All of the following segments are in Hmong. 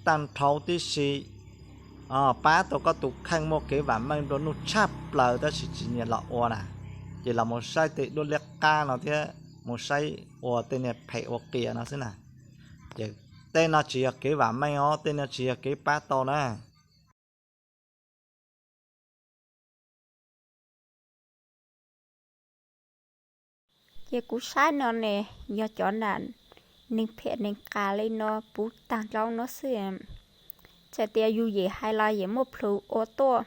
tag nrho tib si, pab tau koj tus kheej muaj kev vam meej nplua nuj tshaj plaws tab sis tsis nyiam los ua na, ces los mus saib tej duab liab qab no thiab mus saib ua tej niag phem ua qias no xwb na. Ces tej no tsis yog kev vam meej os, tej no tsis yog kev pab tau na. Ces kuv saib no ne, yog cov nam neeg phem neeg qas li no puv tag nrho no xwb. Txawm tias yus yem hais los yem muaj plhus ua tuaj.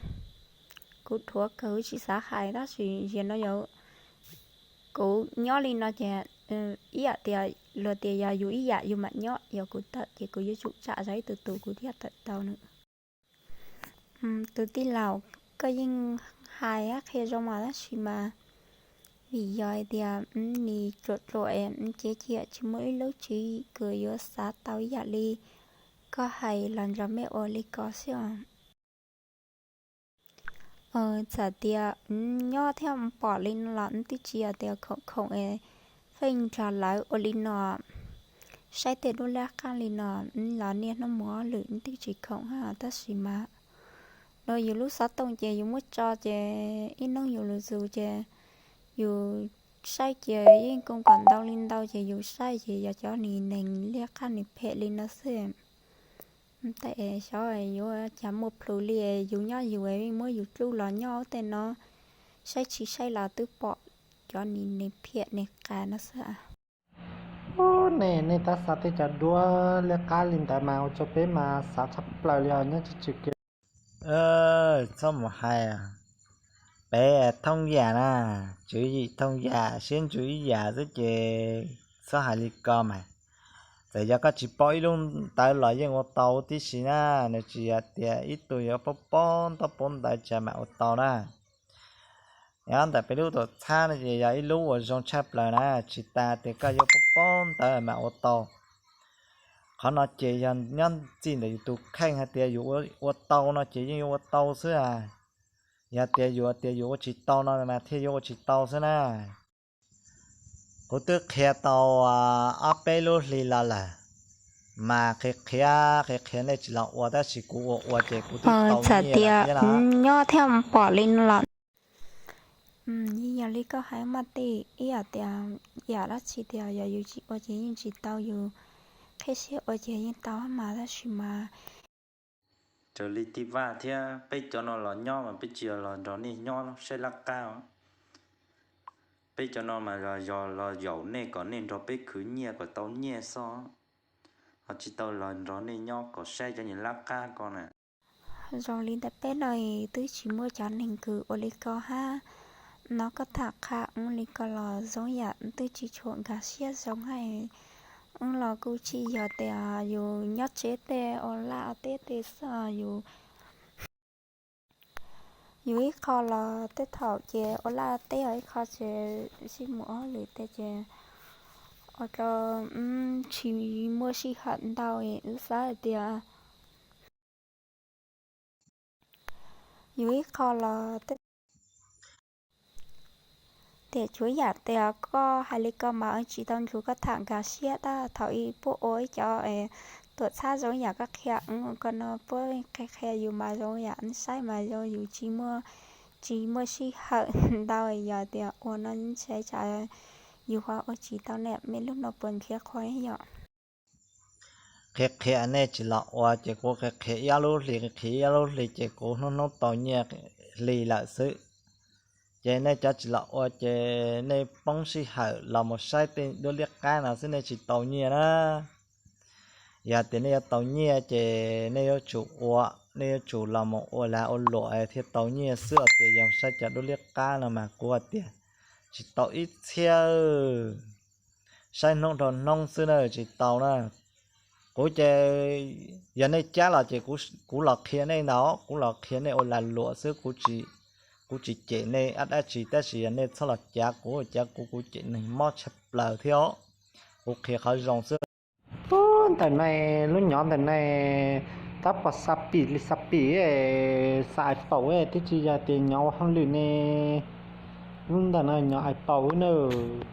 Kuv dhuav kawg tsis xav hais tab sis yog no yog kuv nyob li no ces ib yam tias luag tias yog yus ib yam yus mam nyob, yog kuv tawm ces kuv yuav tsum tsam zog ib tug tus kuv thiaj tawm tau nws. Tus tij laug, koj yeej hais qhia zoo mas tab sis mas vim yog hais tias nim ruam ruam es cev ciam tsis muaj ib lub tswv yim kws yuav xav tau ib yam li koj hais los nrog mej ua li ko xwb os. Txawm tias nyob thiab pom li no los twb tsis yog tias khoom khoom es feej nrog lawv ua li no, saib tej duab liab qab li no los niaj hnub mus ob lwm twb tsis khoom hab tab sis mas no yus lub xov tooj ces yus muab tso ces ib hnub yus lug zus ces yus saib ces yeej koom kom ntau li ntau ces yus saib ces yog cov nim neeg liab qab nim phem li no xwb. Tej xyov yuav cas muaj plhus li, yus nyob yus muab yus tsuj los nyob tej no, saib tsis saib los twb pom cov nim neeg phem neeg qas no xwb. Nej, nej tab xav tej cov duab liab qab li ntawd mas ua rau peb mas xav tshaj plaws li os, nyob tsis tswm kiag. Txhob mus hais, peb thooj yam na, tswv yim thooj yam, siab ntsws ib yam xwb ces txhob hais li ko mas. Txawm yog koj tsis paub ib lub ntawd los yeej ua tau tib si na, nws tsis yog tias ib tug yuav paub paub ntaub paub ntawv tsa mam ua tau na. Nyob ntawm peb lub tuam txhab no ces yog ib lub uas zoo tshaj plaws na, tsis tas tias koj yuav paub paub ntawv mam ua tau. Qhov no ces yog nyob txij ntawm yus tus kheej hais tias yus ua tau no ces yeej yuav ua tau xwb a. Yog tias yus tias yus ua tsis tau no mas thiaj yuav ua tsis tau xwb na. Kuv twb qhia tau ob peb lub hli los lawm, mas qhia qhia qhia qhia nej tsis los ua tab sis kuv ua ua ces kuv twb tau nyiaj lawm thiab. Nyob thiab pom li no los yeej yog li koj hais mas tej ib yam tias yam dab tsi tias yog yus tsis ua ces yeej tsis tau, yus qheb siab ua ces yeej tau mas tab sis mas raws li tij Vaj thiab peb cov no los nyob mas peb tsis yog los nrog nej nyob saib laj qab os. Peb cov no mas yog los yaum nej kom nej nrog peb khwv nyiaj kom tau nyiaj xwb, ho tsis tau los nrog nej nyob kom saib cov niag laj qab ko na. Zoo li ntawm peb no twb tsis muaj cov neeg kws ua li ko hab. No koj tham qha ub li ko los zoo yam twb tsis tshua nkag siab zoo hab. Ub los kuj tsis yog tias yus nyob tsev tej ua laj teb tej xwb, yus ib qho los tej thaum ces ua laj teb, ib qho ces sib mus ob lwm tej ces ua rau tsis muaj sij hawm ntau. Wb xav hais tias yus ib qho los tej, tiam tsuav yam tias koj hais li ko mas tsis tau nrug koj tham nkag siab tab. Thaum ub puab ua ib cov tuam txhab zoo yam koj qhia ub ko no puab qhia qhia yus mas zoo yam saib mas zoo, yus tsis muaj, tsis muaj sij hawm ntau. Yog tias ua no ntshai tsam yus ho ua tsis tau ne. Mej lub no puas nrhiav qhuav yom? Qhia qhia nej tsis los ua ces kuv qhia qhia ib ob lub hlis, qhia ib ob lub hlis ces kuv hnub hnub tau nyiaj hli lawm xwb. Ces nej cov tsis los ua ces nej poob sij hawm los mus saib tej duab liab qab no xwb nej tsis tau nyiaj na. Yog tias nej yuav tau nyiaj ces nej yuav tsum ua, nej yuav tsum los mus ua lag ua luam thiaj tau nyiaj xwb, hos tias yog saib cov duab liab qab no mas kuv hais tias tsis tau ib txhiab, saib hnub dhau hnub xwb na tsis tau na. Kuv ces yog nej cab los ces kuv los qhia nej ntag, kuv los qhia nej ua lag luam xwb, kuv tsis cem nej dab tsi, tab sis yog nej txhob los cav kuv, cav kuv kuv cem neeg mob tshaj plaws thiab os. Kuv qhia qhov zoo xwb. Ub, ntawm no, lub nyov ntawm no tab pom xa pim li xa pim, xa ais paum, twb tsis yog tias nyov ua hauj lwm ne. Lub ntawm no nyov ais paum nawb.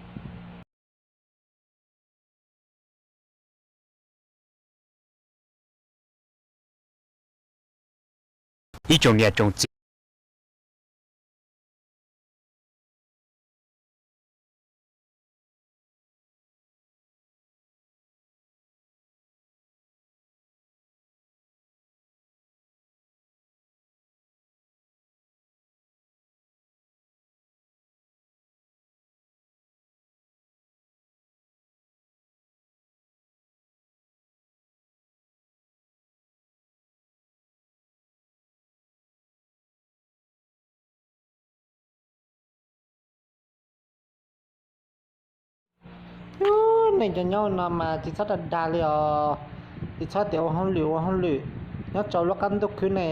Ib tsoom niam tsoom txiv, Nej cov nyob no mas tsis txhob dag dag li os. Tsis txhob tias ua hauj lwm ua hauj lwm. Nyob rau lub qab ntuj khwb ne,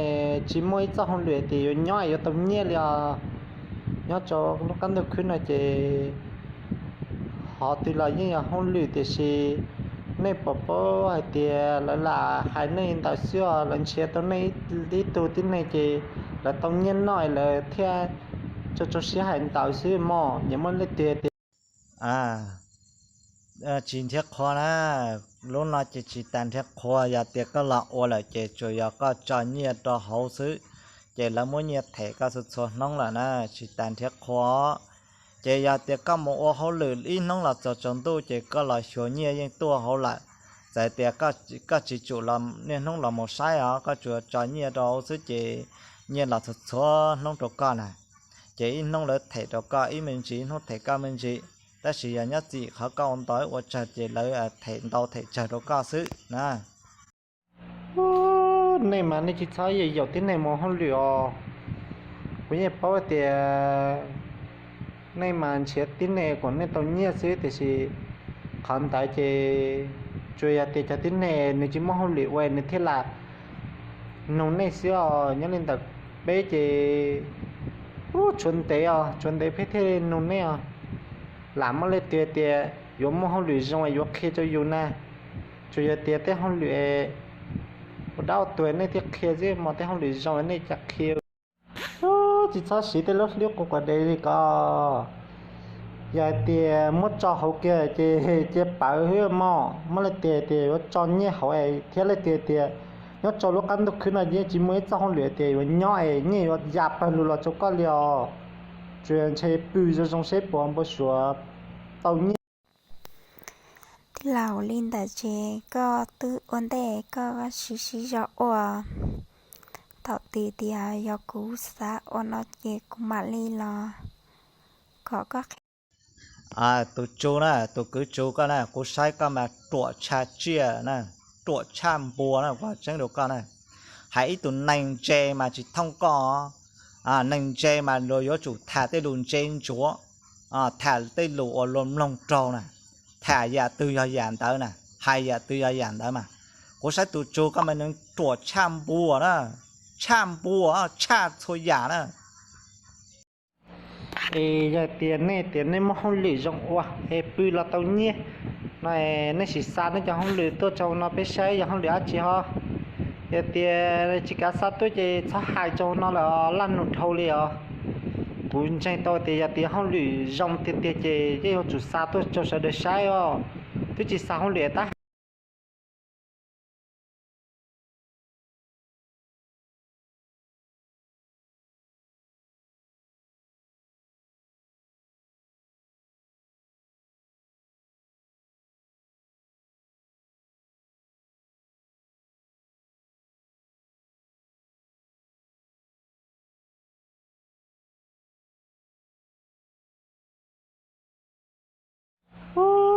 tsis muaj ib txoj hauj lwm tias yuav nyob yuav tau nyiaj li os. Nyob rau lub qab ntuj khwb no ces qhov twg los yeej yog hauj lwm, tiam sis nej puas paub hais tias lawv lam hais nej li ntawd xwb os, lawv nrhiav tau nej ib tug tib neeg ces lawv tau nyiaj noj lawv thiaj rau rau siab hais ntawd xwb mog, nyias muaj leej twg tias tsis nrhiav qhua na. Lub no ces tsis tas nrhiav qhua, yog tias koj los ua lawm ces tsuas yog koj tso nyiaj rau hauv xwb, ces lawv muab nyiaj them koj txhua txhua hnub lawm na, tsis tas nrhiav qhua. Ces yog tias koj mus ua hauj lwm ib hnub los txog tsaus ntuj ces koj los xyuas nyiaj yeej tuaj hauv lawm. Txawm tias koj tsis tsum los niaj hnub los mus saib os, koj tsuas tso nyiaj rau hauv xwb ces nyiaj los txhua txhua hnub rau koj na. Ces ib hnub lawv them rau koj ib me ntsis, ib hnub them koj me ntsis, tab sis yog nyob txij qhov koj ua ntau ua tsawg ces lawv them ntau them tsawg rau koj xwb na. Nej mas nej tsis txhob yaum tib neeg mus hauj lwm os. Kuv yeej paub tias nej mas nrhiav tib neeg kom nej tau nyiaj xwb, tiam sis qhov ntawd ces tsuas yog tias cov tib neeg nws tsis muaj hauj lwm ua nws thiaj lam nug nej xwb os. Nyob li ntawm peb ces tshuav ntev os, tshuav ntev peb thiaj li nug nej os. Lam muaj leej twg tias yuav muaj hauj lwm zoo yuav qhia rau yus na. Tsuas yog tias tej hauj lwm ua dab ua tuag nej thiaj qhia xwb, mas tej hauj lwm zoo nej cas qhia. Tsis txhob siv tej lub hlwb quav dev li ko. Yog hais tias muab tso hauv kiag ces cia pawv xwb mog. Muaj leej twg tias yuav tso nyiaj hauv thiab leej twg tias nyob rau lub qab ntuj khwb no yeej tsis muaj ib txoj hauj lwm tias yuav nyob es nyiaj yuav ya pawg lug los rau koj li os. Tsuas ntshe pw zoo zoo seb puas npau suav tau nyiaj. Tij laug, li ntawd ces koj twb ua ntej koj sib sib zog ua. Thaum twg tias yog kuv xav ua no ces kuv mam li los kom koj qhia. Tus tsu na, tus kwv tsu koj na, kuv saib koj mas ruam tshaj tsiaj na, ruam tshaj npua na, kuv tseeb rau koj na. Hais ib tug neeg ntse mas tsis thooj koj. Neeg ntse mas luag yuav tsum tham tej lus ntse ntsuav, tham tej lus uas luag mloog raug na, tham yam twg yog yam ntawd na, hais yam twg yog yam ntawd mas. Kuv saib tus tsu koj mas nws ruam tshaj npua na, tshaj npua, tshaj txhua yam na. Es yog tias nej tias nej muaj hauj lwm zoo ua es pw los tau nyiaj no, nej sim xa nej cov hauj lwm tuaj rau no peb saib yog hauj lwm dab tsi ho. Yog tias tsis kav xa tuaj ces txhob hais rau no lawm, laj nug dhau li os. Kuv ntseeg tau tias yog tias hauj lwm zoo tiag tiag ces yeej yuav tsum xa tuaj rau sawv daws saib os, twb tsis xa hauj lwm tab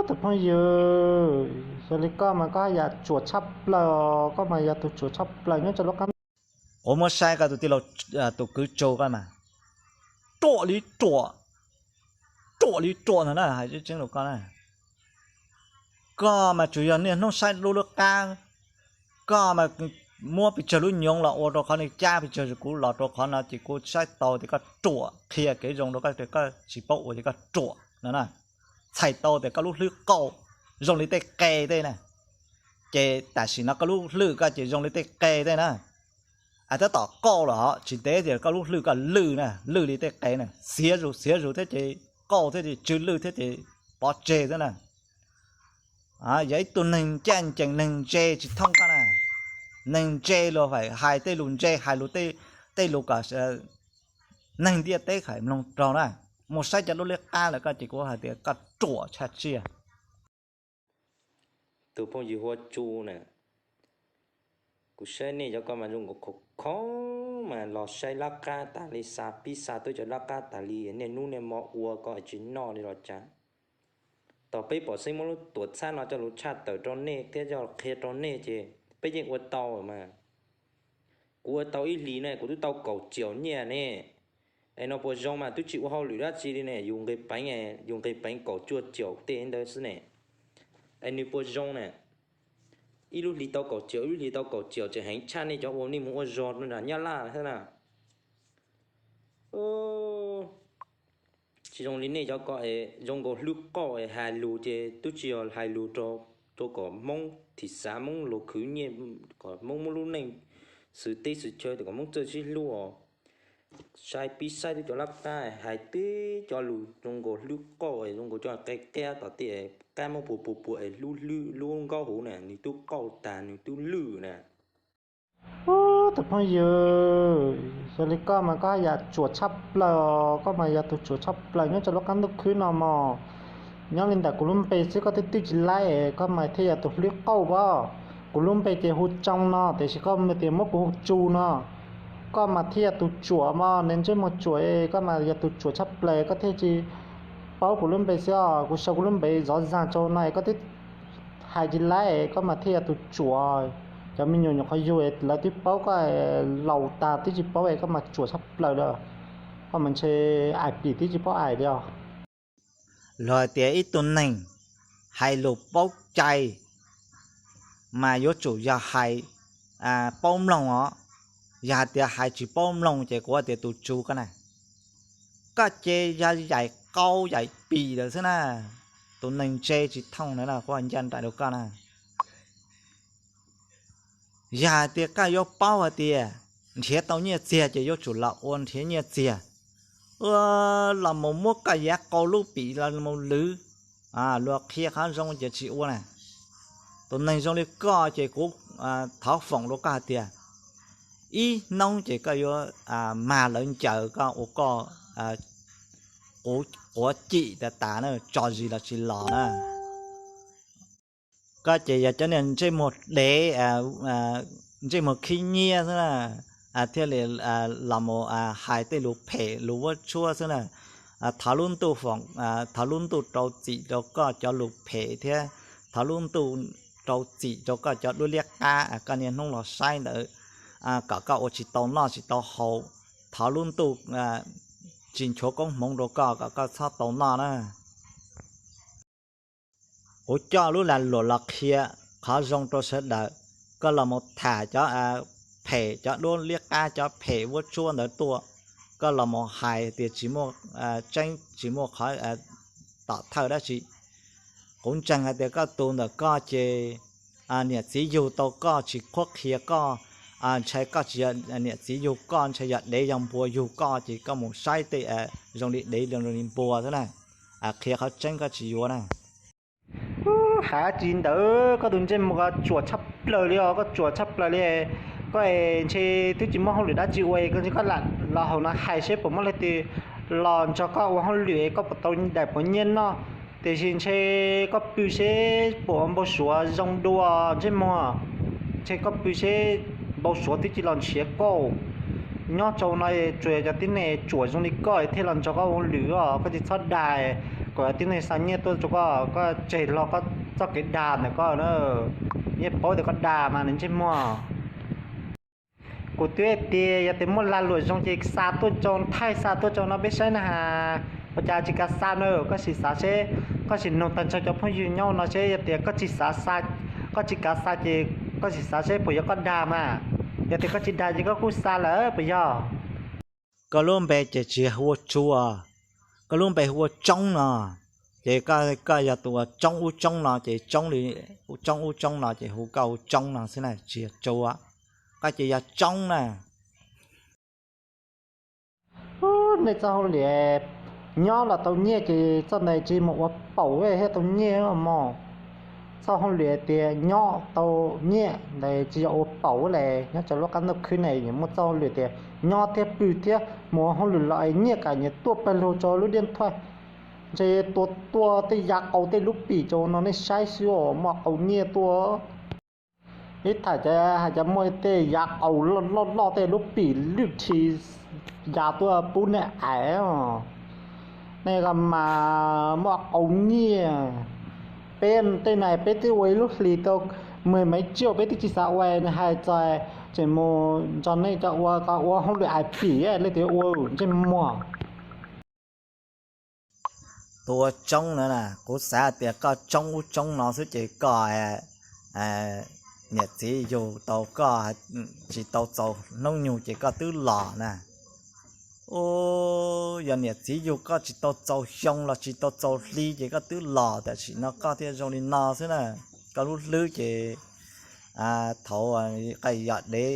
Tus phooj ywg, yog li koj mas koj yam ruam tshaj plaws, koj mas yog tus ruam tshaj plaws nyob rau lub qab. Kuv muab saib koj tus tij laug, tus kwv tsu koj mas ruam li ruam, ruam li ruam ntag na, hais tseeb rau koj na. Koj mas tsuas yog niaj hnub saib lub lub qab, koj mas muab pes tsawg lub nyoov los ua rau qhov no, cab pes tsawg kuv los rau qhov no ces kuv saib tau tias koj ruam, qhia kev zoo rau koj tias koj tsis paub ua ces koj ruam no na. Txhais tau tias koj lub hlwb qauj zoo li tej qe tej na, ces tam sim no koj lub hlwb koj ces zoo li tej qe tej na. Tab tom qauj los ho tsis ntev tias koj lub hlwb koj lwj na, lwj li tej qe na, xiav zus xiav zus thiab ces qauj thiab ces tsw lwj thiab ces pov tseg xwb na. Yog ib tug neeg ncaj ncees neeg ntse tsis thooj koj na. Neeg ntse luag hais tej lus ntse, hais lus tej tej lus kom neeg ntiaj teb hais mloog raug na. Mus saib cov lub liab qab lawm koj ces kuv hais tias koj ruam tshaj tsiaj. Tus phooj ywg Huab Tsu na, kuv saib nej cov ko mas zoo nkaus khov kho mas los saib lab qab tas li, xa pib xa twb cov lab qab tas li, niaj hnub niaj hmo ua ko tsis noj li los cas. Thaum peb pom xeeb muab lub tuam txhab no coj lus tshaj tawm rau nej thiab coj qhia rau nej ces peb yeej ua tau mas. Kuv ua tau ib hlis ne kuv twb tau kaum caum nyiaj ne. Es no puas zoo mas twb tsis ua hauj lwm dab tsi li ne, yus nqis peev, yus nqis peev kaum cuaj caum tej ntawd xwb ne. Es nws puas zoo na? Ib lub hlis tau kaum caum, ib lub hlis tau kaum caum ces heev tshaj nej cov ua nej mus ua zog nram Nyab Laj thiab na. Tsis zoo li nej cov ko es zoo nkaus hlwb qauj es hais lus ces twb tsis yog hais lus rau, rau kom Hmoob thim xav, Hmoob los khwv nyiaj, kom Hmoob muaj lub neej xwm teb xwm chaw, kom Hmoob txawj sib hlub os. Saib pib saib twb cov lab qab hais twb cov lus zoo nkaus hlwb qauj es zoo nkaus cov qe qia tom tej qab muab puas puas puas es hlub hlwb lub nkaub huv na, nws twb qauj tag nws twb lwj na. Ub, tus phooj ywg, yog li koj mas koj yam tsuam tshaj plaws, koj mas yog tus tsuam tshaj plaws nyob rau lub qab ntuj khwb no mog. Nyob li ntawm kuv lub npe xwb koj twb twb tsis laib es koj mas thiaj yog tus hlwb qauj pob. Kuv lub npe ces hu Tsoo no tiam sis koj tias muab kuv hu Tsu no. Koj mas thiaj yog tus tsuam mog, nws ntsej muag tsuam, koj mas yog tus tsuam tshaj plaws koj thiaj tsis paub kuv lub npe xwb os. Kuv sau kuv lub npe zov zag rau no es koj twb hais tsis laib es koj mas thiaj yog tus tsuam. Cov me nyuam nyuam qhuav yug lawv twb paub koj laus tag twb tsis paub es koj mas tsuam tshaj plaws li. Koj mas ntshe aim pim twb tsis paub aim li os. Luag hais tias ib tug neeg hais lus paub cai mas yuav tsum yog hais paub mloog os. Yog hais tias hais tsis paub mloog ces kuv tias tus Tsu koj na, koj ces yog yaim qau yaim pim lawm xwb na. Tus neeg ntse tsis thooj na, kuv ncaj nraim rau koj na. Yog hais tias koj yuav paub hais tias nrhiav tau nyiaj txiag ces yuav tsum los ua nrhiav nyiaj txiag, los mus muab koj yav qau lub pim los mus lwv, luag qhia qhov zoo ces tsis ua na. Tus neeg zoo li koj ces kuv thov foom rau koj hais tias ib hnub ces koj yuav mag lawv ncaws koj ua koj quav cim tas tas na, tso zis los tsis los na. Koj ces yog cov niag ntsej muag dev, ntsej muag khib nyiab xwb na, thiaj li los mus hais tej lus phem lus vuab tsuab xwb na. Thov lub ntuj foom, thov lub ntuj rau txim rau koj cov lus phem thiab thov lub ntuj rau txim rau koj cov duab liab qab koj niaj hnub los saib ntawd, kom koj ua tsis tau noj tsis tau haus. Thov lub ntuj tsis nchuav koob hmoov rau koj kom koj txhob tau noj na. Kuv coj lub lag luam los qhia qhov zoo rau sawv daws. Koj los mus tham cov phem, cov duab liab qab, cov phem vuab tsuab ntawd tuaj, koj los mus hais tias tsis muaj tseeb, tsis muaj qhov tom thawj dab tsi. Kuv ntseeg hais tias koj tus ntawm koj ces niam txiv yug tau koj tsis qhuab qhia koj, ntshai koj tsis yog niam txiv yug koj, ntshai yog dev yog npua yug koj ces koj mus saib tej zoo li dev zoo li npua xwb na. Qhia qhov tseeb koj tsis yuav na. Hais dab tsi ntawd, koj tus ntsej muag tsuam tshaj plaws li os, koj tsuam tshaj plaws li. Koj es ntshe twb tsis muaj hauj lwm dab tsi ua es koj lam los hauv no hais seb puas muaj leej twg los nrog koj ua hauj lwm es koj puas tau daim puas nyiaj noj. Tiam sis ntshe koj pw seb puas ua npau suav zoo dua ntsej muag. Ntshe koj pw seb npau suav twb tsis los nrhiav koj. Nyob rau no tsuas yog cov tib neeg tsuam zoo li koj thiaj los nrog koj ua hauj lwm os, koj tsis txhob dag kom tib neeg xa nyiaj tuaj rau koj, koj tseg hlo koj txoj kev dag ntawm koj na. Yeej paub tias koj dag mas nws ntsej muag. Kuv twb tias yog tias muaj lag luam zoo ces xa tuaj rau, thaij xa tuaj rau no peb saib na has. Ua cas tsis kav xa na, koj sim xav seb, koj sim nug tag nrho cov phooj ywg nyob no seb yog tias koj tsis xav xa, koj tsis kav xa ces koj sim xav seb puas yog koj dag mas. Yog tias koj tsis dag ces koj kuj xa lawm puas yog? Koj lub npe ces tsis hu ua Tsu, koj lub npe hu ua Tsoob no. Ces koj yog tus uas tsoob ub tsoob no ces tsoob li, tsoob ub tsoob no ces hu koj hu Tsoob no xwb na, tsis yog Tsu. Koj ces yog Tsoob na. Nej txoj hauj lwm nyob los tau nyiaj ces txoj ntawd tsis mus ua paum thiaj tau nyiaj mog. Txoj hauj lwm tias nyob tau nyiaj ntawd tsis yog ua paum li. Nyob rau lub qab ntuj khwb ne yeej muaj txoj hauj lwm tias nyob thiab pw thiab mus ua hauj lwm los es nyiaj kam nyias tuaj pawg lug rau lub diaj thuaj. Ntshe tuaj tuaj tej yav qaus tej lub pim rau no nej saib xwb os, muaj qaus nyiaj tuaj. Ib tham cov hais cov muaj tej yav qaus loj loj loj tej lub pim lwj thi ya tuaj pub nej ais. Nej ko mas muaj qaus nyiaj. Peb tej no peb twb ua ib lub hlis tau mười mấy triệu, peb twb tsis xav ua, hais txog tseem mus nrog nej cov ua ko ua hauj lwm ais pim leej twg ua ntsej muag. Tus ua tsoob no na, kuv xav tias koj tsoob ub tsoob no xwb ces koj niam txiv yug tau koj tsis tau txaus hnub nyoog ces koj twb los na. Ub, yog niam txiv yug koj tsis tau txaus xyoo los tsis tau txaus hli ces koj twb los, tam sim no koj thiaj zoo li no xwb na. Koj lub hlwb ces thaum yog dev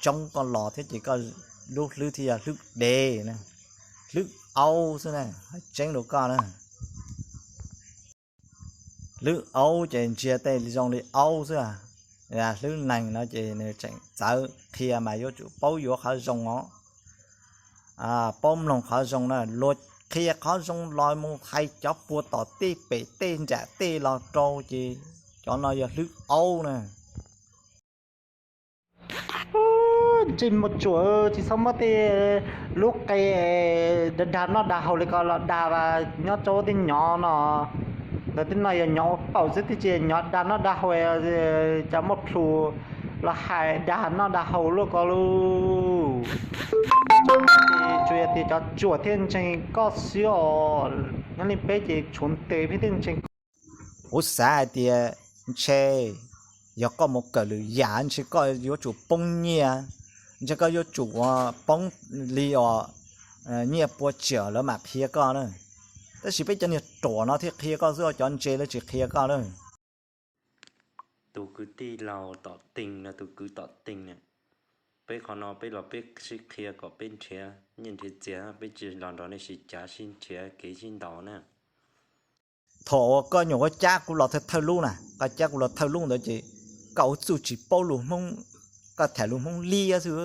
tsoob koj los thiab ces koj lub hlwb thiaj yog hlwb dev, hlwb aub xwb na, hais tseeb rau koj na. Hlwb aub ces ntsia tej zoo li aub xwb. Hlwb neeg no ces nws tseem txawv, qhia mas yuav tsum paub yuav qhov zoo os, paub mloog qhov zoo na. Luag qhia qhov zoo los mus hais cov puag tom tej pem tej nram tej los rau ces cov no yog hlwb aub na. Ntsej muag tsuam, tsis txhob muab tej lub qe dag dag noj dag haus li ko los dag, nyob rau tej nyov no, ntawd tej no yog nyov ua paum xwb, twb tsis yog nyov dag noj dag haus, cov muaj plhus los hais dag noj dag haus luaj ko lauj. Tsuas yog tias cov tsuam thiaj ntseeg koj xwb os, nyob li peb ces tshuav ntes peb thiaj ntseeg koj. Kuv xav hais tias ntshe yog koj mus kawm lwm yam ntshe koj yuav tsum poob nyiaj, ntshe koj yuav tsum poob li os, nyiaj pua tsiam lawv mam qhia koj na. Tab sis peb cov niag ruam no thiaj qhia koj xwb, cov ntse lawv tsis qhia koj na. Tus kwv tij laus tom teeg no, tus kwv tom teeg na, peb qhov no peb los peb sib qhia kom peb nrhiav nyiaj nrhiav txiag, peb tsis los nrog nej sib cav sib nrhiav kev sib ntaus na. Thaum uas koj nyuam qhuav cab kuv los thawj thawj lub na, koj cab kuv los thawj lub ntawd ces koj ua txuj tsis paub lus Hmoob, koj tham lus Hmoob liab xwb.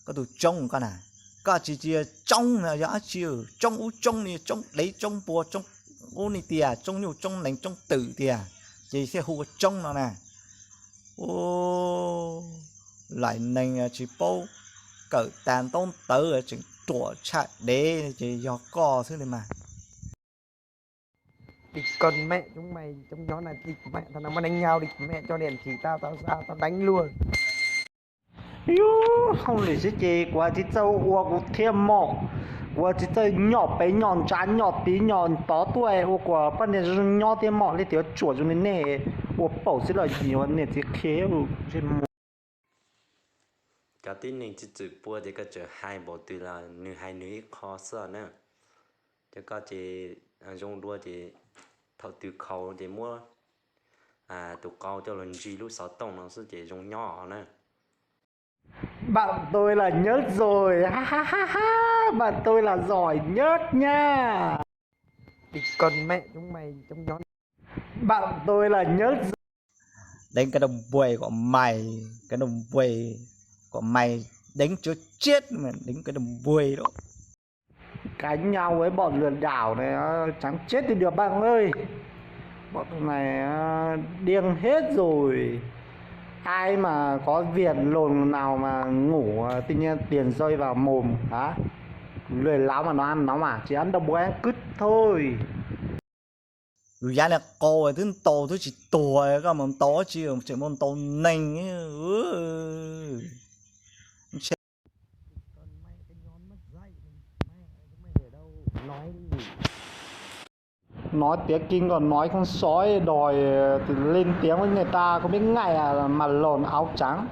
Koj tus tsoob koj na, koj tsis tsis yog tsoob na, yog dab tsi? Tsoob ub tsoob ni, tsoob dev tsoob npua, tsoob ub ni tiag, tsoob nyuj tsoob nees tsoob twm tiag, ces thiaj hu ua tsoob no na. Ub, laim nees tsis paub kawm tas ntaub ntawv tseem ruam tshaj dev ces yog koj xwb li mas. Đi con mẹ chúng mày, chúng nó là đi mẹ, thằng nào mà đánh nhau đi mẹ cho điện chỉ tao, tao ra tao đánh luôn. Yus, hauj lwm xwb ces kuv tsis txawj ua kuv thiab mog. Kuv tsis txawj nyom pem nyom ntsa nyom tid nyom tod tuaj ua kuv poj niam zoo nyob thiab mog, leej twg tsuam zoo li nej ua paum xwb los yim ua niam txiv qhia. Cov tib neeg tsis txwm pua ces koj tseem hais npaum twg los nws hais nws ib qho xwb na. Cov koj ces zoo dua ces thaum twg khaus ces muab tus qau coj los ntsig lub xov tooj no xwb ces zoo nyob na. Bạn tôi là nhất rồi, ha ha ha ha, bạn tôi là giỏi nhất nha. Đi con mẹ chúng mày, chúng nó. Bạn tôi là nhất. Đánh cái đồng quê của mày, cái đồng quê của mày, đánh cho chết mà, đánh cái đồng quê đó. Cái nhau với bọn lừa đảo này, trắng chết đi được bạn ơi. Bọn này điên hết rồi. Ai mà có việc lồn nào mà ngủ, tự nhiên tiền rơi vào mồm hả? Lười láo mà nó ăn nó mà chỉ ăn đồng quê ăn cứt thôi. Yus yav li qau twb ntaus twb tsis tuag, koj mus ntaus dab tsi, tseem mus ntaus neeg. Nói tiếng Kinh còn nói không sói, đòi lên tiếng với người ta không biết ngại à, mà lộn áo trắng.